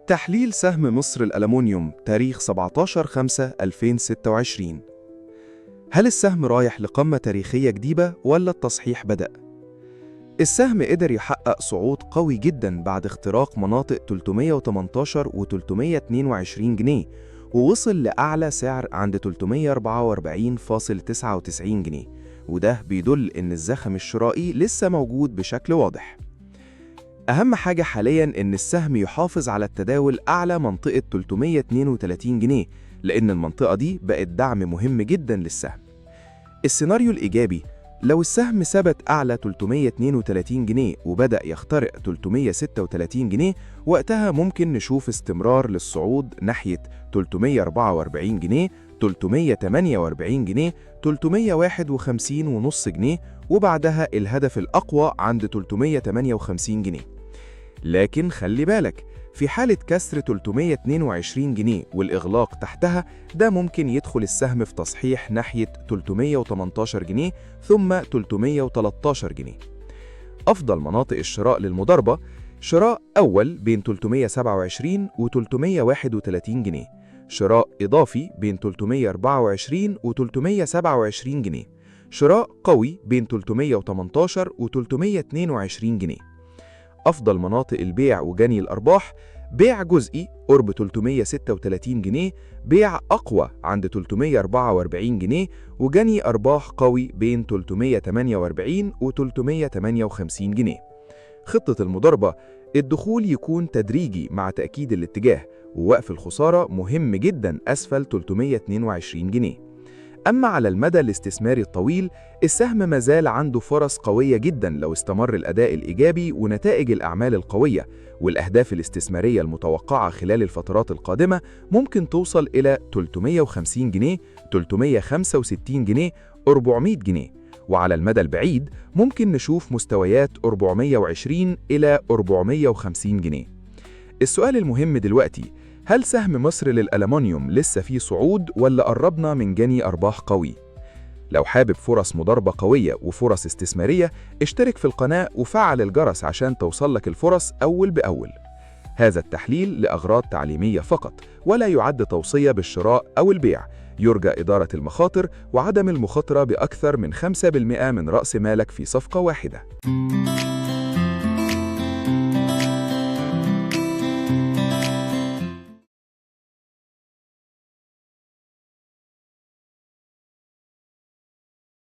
تحليل سهم مصر الألمنيوم تاريخ 17/5/2026. هل السهم رايح لقمة تاريخية جديدة ولا التصحيح بدأ؟ السهم قدر يحقق صعود قوي جدا بعد اختراق مناطق 318 و 322 جنيه، ووصل لأعلى سعر عند 344.99 جنيه، وده بيدل إن الزخم الشرائي لسه موجود بشكل واضح. أهم حاجة حالياً إن السهم يحافظ على التداول أعلى منطقة 332 جنيه، لأن المنطقة دي بقت دعم مهم جداً للسهم. السيناريو الإيجابي: لو السهم ثبت أعلى 332 جنيه وبدأ يخترق 336 جنيه، وقتها ممكن نشوف استمرار للصعود ناحية 344 جنيه، 348 جنيه، 351.5 جنيه، وبعدها الهدف الأقوى عند 358 جنيه. لكن خلي بالك، في حالة كسر 322 جنيه والإغلاق تحتها، ده ممكن يدخل السهم في تصحيح ناحية 318 جنيه ثم 313 جنيه. أفضل مناطق الشراء للمضاربة: شراء أول بين 327 و 331 جنيه، شراء إضافي بين 324 و 327 جنيه، شراء قوي بين 318 و 322 جنيه. أفضل مناطق البيع وجني الأرباح: بيع جزئي قرب 336 جنيه، بيع أقوى عند 344 جنيه، وجني أرباح قوي بين 348 و 358 جنيه. خطة المضاربة: الدخول يكون تدريجي مع تأكيد الاتجاه، ووقف الخسارة مهم جدا أسفل 322 جنيه. أما على المدى الاستثماري الطويل، السهم مازال عنده فرص قوية جدا لو استمر الأداء الإيجابي ونتائج الأعمال القوية، والأهداف الاستثمارية المتوقعة خلال الفترات القادمة ممكن توصل إلى 350 جنيه، 365 جنيه، 400 جنيه، وعلى المدى البعيد ممكن نشوف مستويات 420 إلى 450 جنيه. السؤال المهم دلوقتي: هل سهم مصر للألمنيوم لسه فيه صعود ولا قربنا من جني أرباح قوي؟ لو حابب فرص مضاربة قوية وفرص استثمارية، اشترك في القناة وفعل الجرس عشان توصلك الفرص أول بأول. هذا التحليل لأغراض تعليمية فقط، ولا يعد توصية بالشراء أو البيع. يرجى إدارة المخاطر وعدم المخاطرة بأكثر من 5% من رأس مالك في صفقة واحدة.